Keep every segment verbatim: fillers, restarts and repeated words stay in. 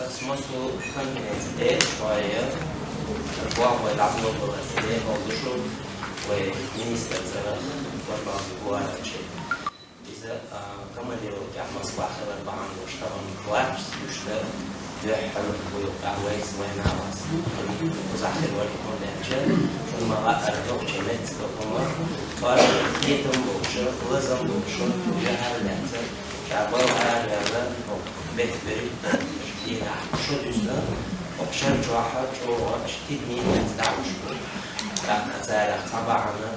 Ас массо конференци тӀе шоай, боху вай дӀаболабалар тӀе, хӀаллуш ву вай министр цӀерах, Барбалги Гуарачи. Иза, а, командировкехь Москвахь хилар бахьана долуш тахана вац, уьш дан дуьххьара вуй юкъахь вайца вайна вац. Кхузахь хир вара хӀунда аьлча, шуна ма хаъара, нохчийн меттан хӀума, тхоьш кхетам болуш, лазам болуш, яхьар лаьцна, ша балха ара ваьлла, бехк берриг а дийна, шо дуьсна, хӀокху шар чохь чӀогӀа тидаме меттан дӀахьуш бу. ТӀаккха царах цхьа бахьана,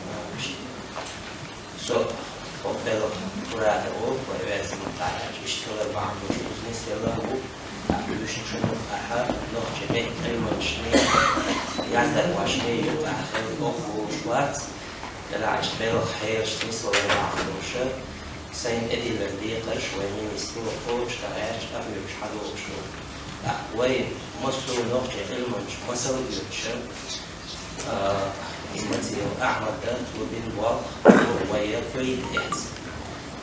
а, Со хӀокху белхан куратор ву, вай оьрсийн маттахь аьлча, иштта хилар бахьана долуш узу нисъелла ву, тӀаккха уьш шуна юкъахь нохчийн меттан Ӏилманчашний, яздархошний юкъахь хилла дохко волуш вац, делахь иштта белхан хьелаш нисвалар бахьана долуш, сайна тӀедиллина декхарш вай министро кхочушдан гӀерташ а хьоьгуш хьадогӀуш ду. ТӀаккха вай массо а нохчийн Ӏилманчаш масал а оьцуш, А, Мацаев Ахьмада, цо бина болх, вай пайда эцна.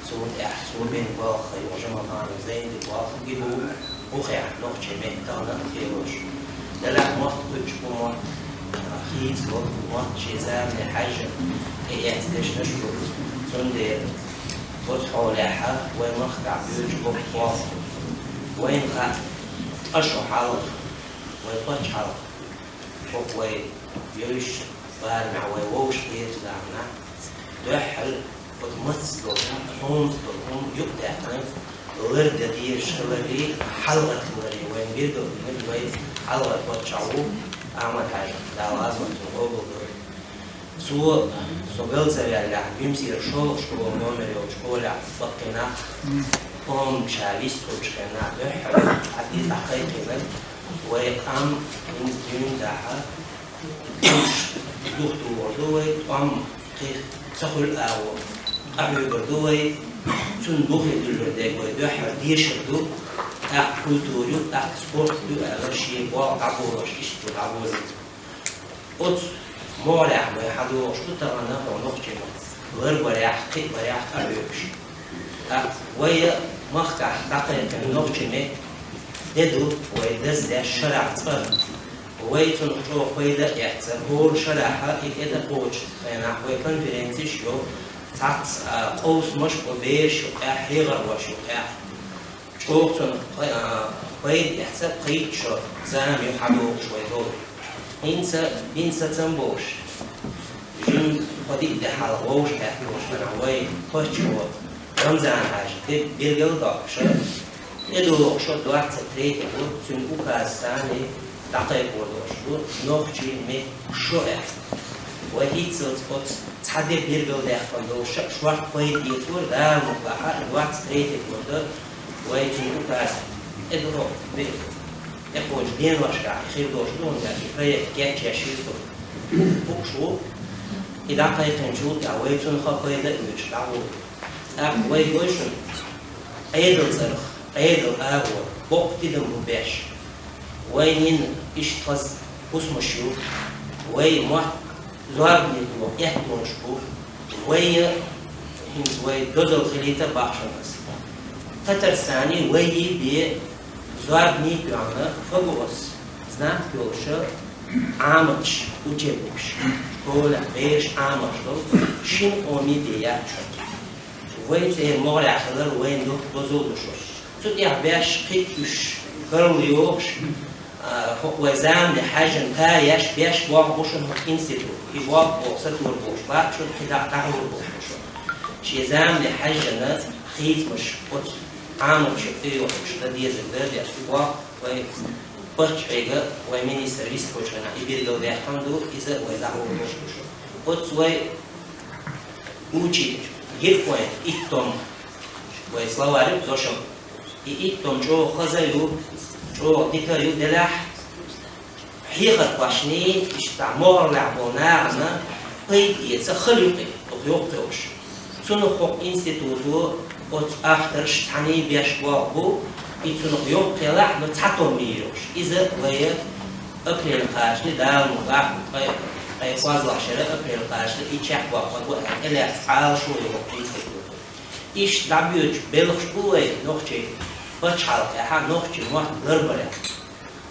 Цул тӀаьхьа цо бина болх, юха Жамалханова Зайнабан болх, и бу бухехь нохчийн меттан тахана а кхералаш. Делахь мотт кхуьучу хӀуманна, а, хийцало, мотт шен замане хьаьжжина, тӀеэцна дешнаш ду. Цундела оцу хьолехь вай махкахь боьдуш боккха болх бу. Вайна хаьа, ткъа шо хьалха, вай пачхьалкх, хӀокху вай йовзуш барамехь вай вовшахкхетачу заманахь дуьххьара оцу мацца долу хӀума, тхьомца долу хӀума юкъадаьккхина, лардан дезаш хиларе, хьалхара хиларе вайна билгалдина вай хьалхара паччахь ву Ахьмад-Хьаьжа, Дала гӀазот цунна къобалдойла. Цо, со гал ца ваьллехь, Буьмсера шолгӀа школа номер йолчу школехь баккхий нах, хӀума ша вистхуьлучу хенахь дуьххьара, хьан иза дӀакхайкхийна, вай къам хӀинца дуьйна дахьа, уьш духтухур ду вай, тӀом кхин ца хуьлу агӀо къахьоьгур ду вай, цунна бухе дуьллур дерг вай дуьххьара дешар ду, тӀаккха культура ю, тӀаккха спорт ю аьлла, шен болх дӀаболош, иштта ду дӀаболийна. Оцу могӀарехь вай хьадогӀуш ду тахана хӀокху нохчийн меттан ларбарехь, кхиабарехь къахьоьгуш. ТӀаккха вай махкахь дӀакхайкхина нохчийн меттан де ду вай даздеш шарахь цкъа. Вай цунах чӀогӀа пайда а эцна, хӀора шарахь и тӀе дӀакхочучу хенахь вай конференцеш йо, цхьацца, а, къовсамаш бо бераш юкъахь, хьехархоша юкъахь. ЧӀогӀа цунах пай-, а, пайда эцна, кхин а шо зама ю хьадогӀуш вай долу. ХӀинца бина сацам болуш, жимма кхо-диъ де хьалха вовшахкхетта волуш вай паччахьо Рамзан-Хьаьжа де биргал а доккхуш, тӀедогӀуш двадцать третьего цуьнан указаца дӀакхайкхор долуш ду нохчийн меттан шо аьлла. Вай хӀинццалц оцу цхьа де биргал даьккхина долуш а шортта пайда эцора, Дала мукъ лахь, двадцать третьего года вай цуьнан указ тӀедогӀу бе-, тӀекхочу деношкахь хир долуш ду, хӀунда аьлча и проект кечъеш ю со. Хууш ву, и дӀакхайкхинчул тӀаьхьа вай цунах а пайда а оьцуш дӀагӀур ду. ТӀаккха вай гой шуна, Ӏедал цӀарах, Ӏедал агӀор, боккха тидам бу беш. Вайна йина иштта хаза хӀусамаш ю, вай мотт зорбане тоха эттонаш бу, вай, хӀинца вай дозалла хилийта бахьана ас. Татарстане вай бен зорбане тоьхна фагу ас, знак йолуш, Ӏаматаш, учебникаш, школехь бераш Ӏамош долу шина къоме бен яц шуна. Вай церан могӀарехь хилар вайна доккха дозалла ду шуна. Цу тӀехь беш кхин а уьш карла йохуш, а, хӀокху вай замане хьаьжжина та еш, беш болх бу шуна хӀокху институт. И болх боху сатур болуш бац шуна, кхидӀа а дӀахьур болуш бу шуна. Шен замане хьаьжжина хийцамаш оцу Ӏаматашка тӀейохуш дан дезар дара деш, и болх вай паччахье, вай министр вистхуьлучу хенахь и биргал даьккхина ду, иза вай дӀахьур болуш бу шуна. Оцу вай учить, гиркхойн итт том, вай словарь ю дошам. И итт том чӀогӀа хаза ю, чӀогӀа дика ю, делахь хьехархошний, иштта могӀарлехь болу нахана пайда эца хала юкъе, оха йоккхуьйтуш. Цунах хӀокху институто оцу авторш цхьаьний беш болх бу, и цунах йоккха елахь, но цхьа том йийр йолуш. Иза вай апрель кхачане, Дала мукъ лахь, ткъе, ткъе кхозлагӀчу шеран апрель кхачане и чекхбоккхур бу аьлла, тӀелаьцна Ӏалашо йо хӀокху институто. Иштта дӀабоьдуш белхаш бу вай нохчийн пачхьалкхехьа нохчий мотт ларбарехь.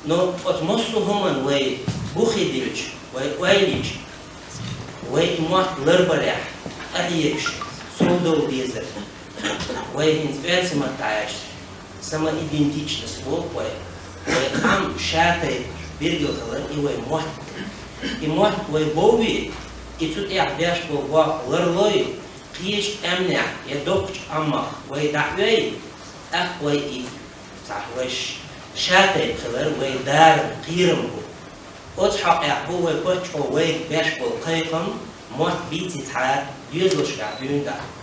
Но оцу массо а хӀуманна вай бухе дилча, вай ойла йича, вай и мотт ларбарехь къахьегаш, совдовла дезар. Вай хӀинца оьрсийн маттахь аьлча самоидентичность боху вай. Вай къам ша тайпа билгал хилар и вай мотт. И мотт вай боввий, и цу тӀехь беш болу бохк ларлой, кхечу къаьмнех я доккхачу къамах вай дӀаоьй, тӀаккха вай и цхьа вайш ша тайпа хилар вай даран кхерам бу. Оцу хьокъехь бу вай паччахьо вайга беш болу кхайкхам, мотт бийци цхьа доьзалшкахь дуьйна дахь.